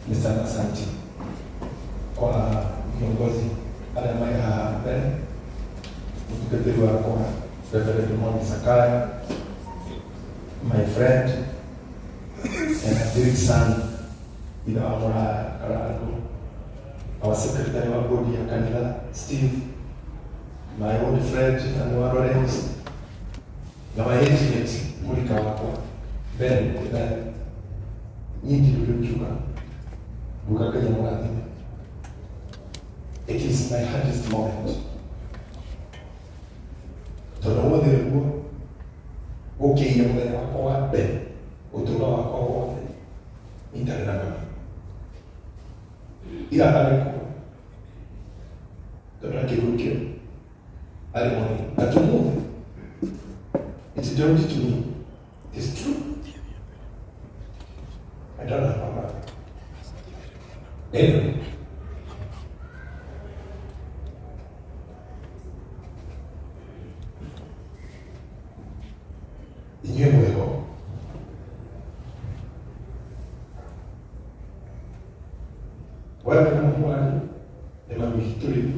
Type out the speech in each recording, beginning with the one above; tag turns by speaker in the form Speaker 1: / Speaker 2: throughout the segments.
Speaker 1: Ni sana asante kwa viongozi arĩa marĩ haha mbere, mũtungatĩri wakwa Reverend Mwangi Sakaya, my friend and a big son, ithe wa Mũraya Karango, our secretary wa bodi ya kanitha Steve, my old friend and wa Lawrence, na my age mate mũrika wakwa Ben Ben. Niĩ ndirĩ ũrĩa ũngiuga nguga Ngai amũrathime. It is my hardest moment tondũ ũmũthĩ nĩguo gũkĩire mũthenya wakwa wa mbere ũtũũro wakwa wothe itarĩ na mami. Ira arĩ kuo tondũ akĩhurũkio arĩ mũnini, but ũmũthĩ it's dawned to me. It's true. I don't have a mother. Anyway, inyuĩ mwĩho wewe na mwanyu nĩ mami witũ rĩu,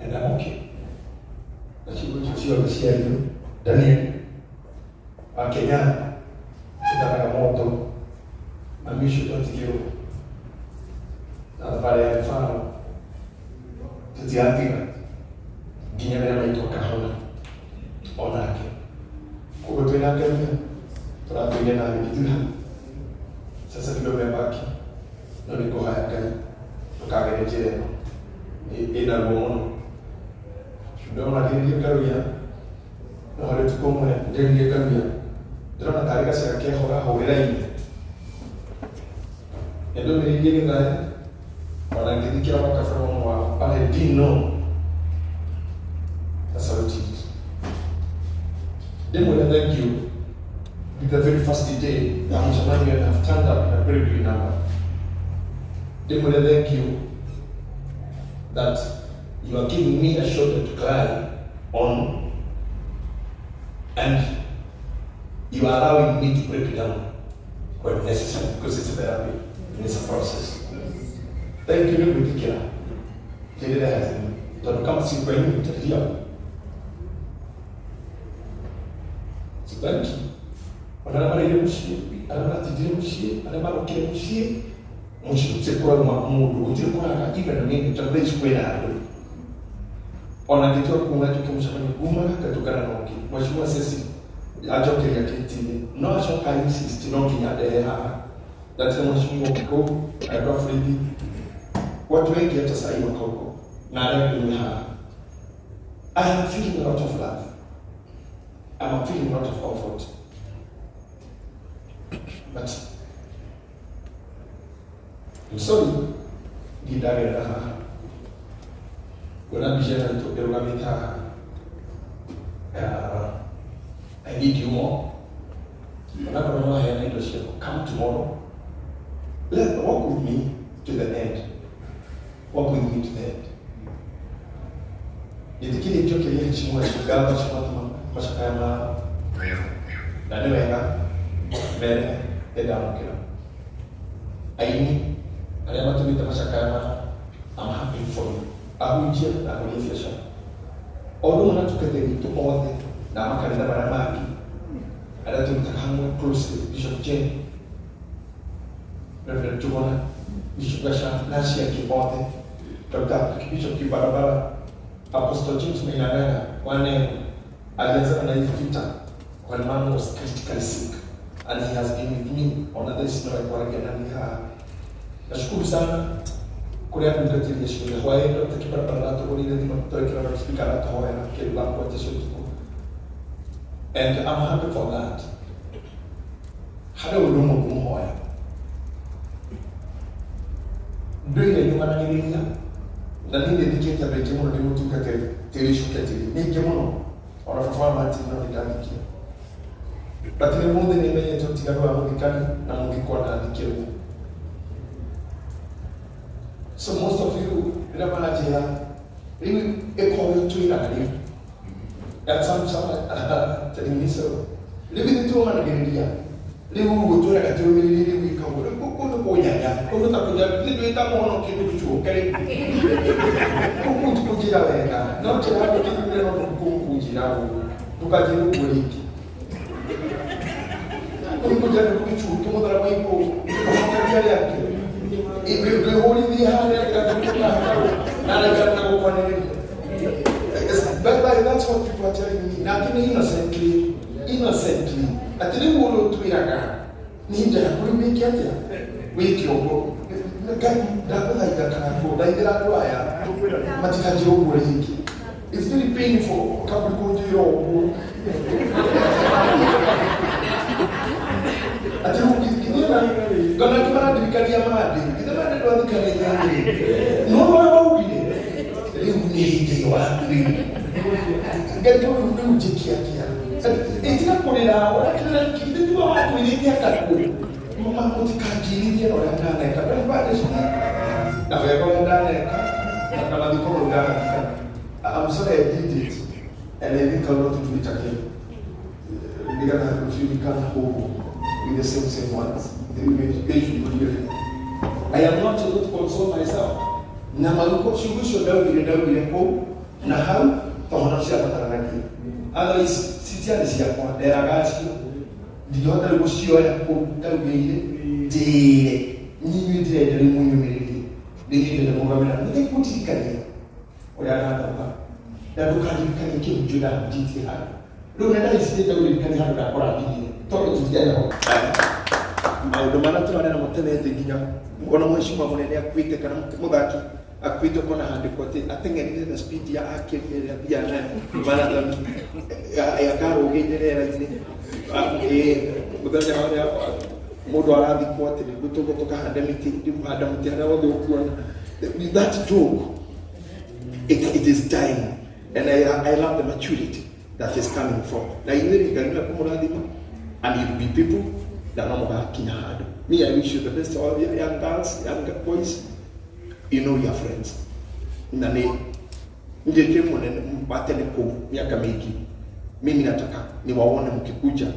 Speaker 1: and I'm okay na ciugo icio ciothe ciario. Daniel wa Kenya ĩtanaga moto, mami ũcio twatigirwo na thabarĩ ya rĩbaro tũtigatiga nginya rĩrĩa maitũ akahona onake. Koguo twĩna Ngai tũratũire na ithuĩ hau sasa ndio mebaki, no nĩ kũhoya Ngai ndũkagere njĩra ĩno ĩna ruo mũno. Ndona ngĩrĩria ngaruya no harĩ ũtukũ ũmwe ndĩrire ngaruya ndĩrona tarĩ gacĩra keho gahũrĩra inĩ nĩ ndũmĩrĩirie gĩthaĩ ona ngĩthikĩra makabera ũmwe wao, but I didn't know that's how it is. Ndĩmwĩre thank you. The very first day ya mũcemanio and have turned up in a very big number. Ndĩmwĩre thank you that you are giving me a shoulder to cry on and you are allowing me to break down when necessary, because it's a therapy and it's a process. Thank you nĩ gwĩtĩkĩra kĩrĩra tondũ kama si kwenyu mtalia. So thank you. Ona arĩa marĩire mũciĩ, arĩa maratindire mũciĩ, arĩa marokire mũciĩ, mũciĩ gũtirĩ kũrauma mũndũ, gũtirĩ kũraga even nini tondũ thaa ici kwĩna andũ. Ona ngĩtua kuma njoke mũcemanio ngumaga ngatũngana na ũngĩ. Mheshimiwa Cecily anjokeria kĩti-inĩ no acoka insist no nginya ndehe haha. Ndatire mheshimiwa kũu aitwa Fridi, watu wengi hata sahii wako huko na arĩa angĩ nĩ haha. I am feeling a lot of love. I'm feeling a lot of comfort. But I'm sorry, ndindagerera haha. Kuona mbica ĩno ĩrũgamĩte haha. I need you more. Onakorwo no waheana indo ciaku, come tomorrow. Let walk with me to the end. Walk with me to the end. Nĩtĩkĩrie njokerie heshima ngatho cia macakaya mao na nĩ wega mere nĩndamũkĩra aini arĩa matũmĩte macakaya mao. I'm happy for you. Ahunjia na ahũri a biacara o ũndũ ũmwe na atungatĩri witũ othe na makanitha marĩa mangĩ arĩa tũrutaga hamwe closely, Bishop Jane, Reverend Jugona, Bishop Gasha na acio angĩ othe, Dr. Bishop Kibarabara, Apostle James Mainanana wa Neno alianzana na hizi vita when mom was critically sick and he has been with me ona thaa ici no ekwaragia na niĩ haha. Nashukuru sana kũrĩ andungatĩri acio othe. Hwaĩ Dr. Kibarabara aratũhũrĩire thimũ twekĩra loudspeaker aratũhoera kĩndũ thaa mũgwanja cia ũtukũ and I'm happy for that. Harĩ ũndũ ũmwe ngũmũhoya, ndũire nyũmanagĩrĩria na niĩ nĩ thikĩte andũ aingĩ mũno ndĩ mũtungatĩri tĩri ũcoke tĩri nĩ aingĩ mũno ona baba wa Martin no nĩ ndathikia, but nĩ mũthĩ nĩ menyete ũtiganu wa mũthikani na mũthikwa na thikĩrwo. So most of you rĩrĩa maranjĩra rĩu ĩkorwo twĩraga rĩu and some telling me so rĩu githĩ tuomanagĩrĩria. Rĩu gũtwĩraga tũrũmĩrĩre rĩu ĩka ũguo. Rĩu kũu nĩ kũnyaga. Kũu nĩ ta kũnyaga. Nĩ ndwĩta mũhonoki ndũcuke rĩu. Kũu kũu ti kũnjĩra wega. No njĩra handũ kĩnyumĩre no kũnjĩra ũguo. Ndũkanjĩre ũguo rĩngĩ. Kũu nĩ kũnjĩra ndũgĩcuke mũtharaba igũrũ. Ũhonokagia arĩa angĩ. Ndwĩhũrithie harĩa gatũka hakarũ. Na araikara na gũkwanĩrĩria. But, that's what people are telling me. Nake nĩ innocently, innocently. Atĩ rĩu ũrĩa ũtwĩraga nĩ ihinda rĩaku rĩu wĩke atĩa? Wĩke ũguo. Ngai ndagũthaitha kana thaithĩra andũ aya matikanjĩre ũguo rĩngĩ. It's very painful kaburi kũnjĩra ũguo. Atĩ rĩu nginya kana angĩ marandirikania mandĩ. Githĩ mandĩ ndwathikanĩte rĩ? No ũrĩa waugire rĩu nĩ hĩndĩ waku rĩu. Ngai rĩu rĩu njĩke atĩa? Ĩtiga kũrĩra ũrakĩrĩra githĩ tiwe watwĩrĩte atakũ mũtikanjirithie na ũrĩa ndaneka. Don't punish me. Na wega ũrĩa ndaneka na mathiko mau ndanathikana. I'm sorry I did it and I think I'll not do it again. Nĩgetha rũciũ ndikanahuhwo with the same same words. They should forgive me. I am not able to console myself. Na mathiko ciugo icio ndaugire ndaugire kũu na hau tondũ no ciabataranagia. Otherwise citiarĩ ciakwa nderaga acio ndingĩhota rĩu gũcioya kũu ndaugĩire njĩre inyuĩ ndĩrenda rĩu mũnyũmĩrĩrie nĩ inyuĩ ndĩrenda mũrũgamĩra mũtekũndirikania ũrĩa ndatauga na ndũkandirikanie kĩhunjio ndahunjĩtie handũ rĩu na thaa ici ndĩndagũririkania handũ ndakũrathimire tondũ tũtiarĩ ho. Maũndũ marĩa tũrarĩ namo tene thĩ nginya ona mheshimiwa mũnene akuĩte kana mũthaki akuĩte ũkona handĩkwo atĩ ateng'erire na speed ya akĩria ĩrĩa athiaga nayo marathon akarũgĩire rĩera-inĩ. Mũthenya ũrĩa mũndũ arathikwo atĩ nĩguo tũgũ tũkahande mĩtĩ rĩu handa mũtĩ harĩa wothe ũkuona. That joke, it is dying and I love the maturity that is coming forth. Na inyuĩ rĩ, Ngai nĩwe kũmũrathima and you'll be people na no mũgakinya handũ. Me, I wish you the best, all the young girls, young boys, you know your friends. Na nĩ njĩke mũnene wa tene kũu mĩaka mĩingĩ. Mimi nataka niwaone mkikuja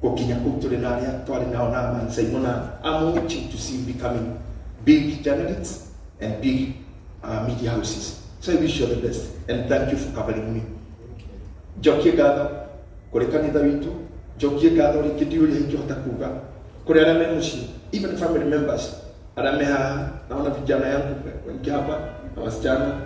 Speaker 1: gũkinya kũu tũrĩ na arĩa twarĩ nao na Mansaimo na I'm watching to see you becoming big journalists and big media houses. So I wish you all the best and thank you for covering me. Njokie ngatho kũrĩ kanitha witũ, njokie ngatho rĩngĩ ndiũĩ ũrĩa ingĩhota kuga kũrĩ arĩa me mũciĩ, even family members arĩa me haha. Naona vijana yangu wengi hapa na wasichana,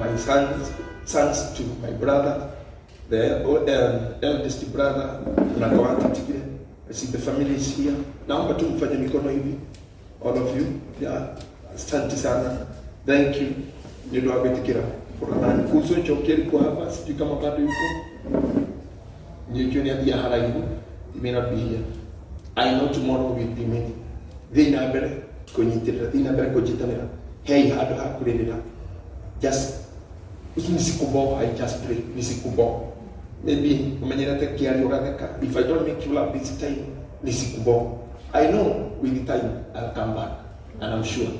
Speaker 1: my sons to my brother, the eldest brother unakawatutigire. I see the family is here. Naomba tu mfanye mikono hivi, all of you. Yeah, asante sana, thank you nĩ ũndũ wa gwĩtĩkĩra kũrora. Kuzo Njoki alikuwa hapa, sijui kama bado yuko. Nĩkĩo nĩ athiĩ haraihu, he may not be here. I know tomorrow will be many. Thiĩ na mbere kũnyitĩrĩra, thiĩ na mbere kũnyitanĩra. Hei handũ ha kũrĩrĩra. Just nisikubo, I just pray nisikubo. Maybe umenyerete kĩario ũgatheka. If I don't make you laugh this time, nisikubo. I know with the time I'll come back and I'm sure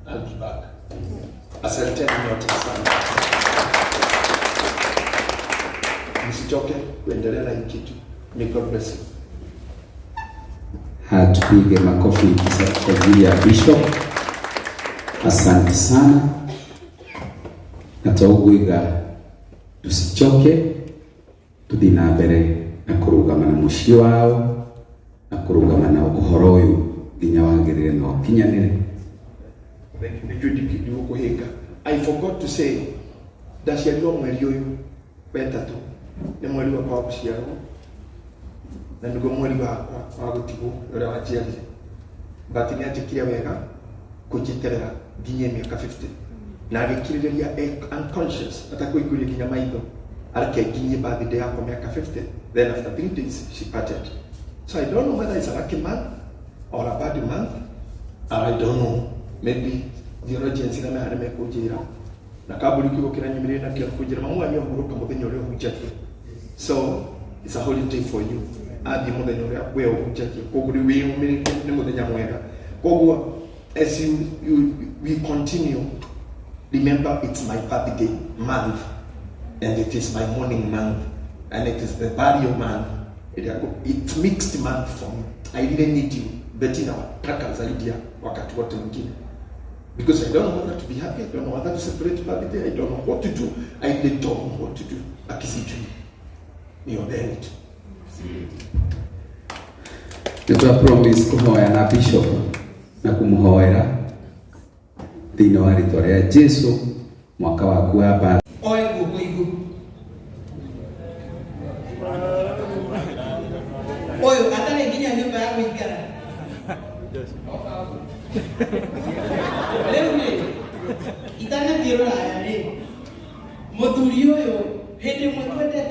Speaker 1: I'll be back. Asanteni nyote sana. Msichoke kuendelea na hii kitu. May God bless you.
Speaker 2: Tupige makofi kwa ajili ya Bishop. Asante sana. Na twaugwiga tusichoke, tuthi na mbere na kurugama na muciĩ wao na kurugama na ũhoro ũyũ nginya wagĩrĩre na ũkinyanĩre.
Speaker 1: Thank you. Nĩnjũĩ ndigũkũhĩnga. I forgot to say ndaciarirwo mweri ũyũ wetatũ, nĩ mweri wakwa wa gũciarwo na nĩguo mweri wakwa wa gũtigwo ũrĩa wanjiarire, but nĩ anjĩkire wega kũnjĩterera nginyie mĩaka 50 na agĩkirĩrĩria unconscious atakũingũria nginya maitho areke nginyie birthday yakwa mĩaka 50. Then after 3 days she parted, so I don't know whether it's a lucky month or a bad month or I don't know, maybe theologians ira mehare mekũnjĩra na kambuni kiugo kĩrĩa nyumĩrĩire nakĩo kũnjĩra mamu wanyu ahurũka mũthenya ũrĩa ũhunjagia, so it's a holiday for you. Athiĩ mũthenya ũrĩa we ũhunjagia, koguo rĩu wĩyũmĩrĩrie nĩ mũthenya mwega. Koguo as you we continue, remember it's my birthday month and it is my mourning month and it is the burial month. It's mixed month for me. I really need you. Betty nawataka zaidi ya wakati wote mwingine. Because I don't know whether to be happy, I don't know whether to celebrate birthday, I don't know what to do. I really don't know what to do. Akisijui. Niombeeni tu.
Speaker 2: Nĩ twa promise kũhoya na bishop na kũmũhoera thĩinĩ wa rĩtwa rĩa Jesu mwaka waku wa birthday.
Speaker 3: Oe guoko igũrũ ũyũ atarĩ nginya nyũmba ya gũikara rĩu rĩ itanathiĩ rũraya rĩ mũthuri ũyũ hĩndĩ ĩmwe twendete.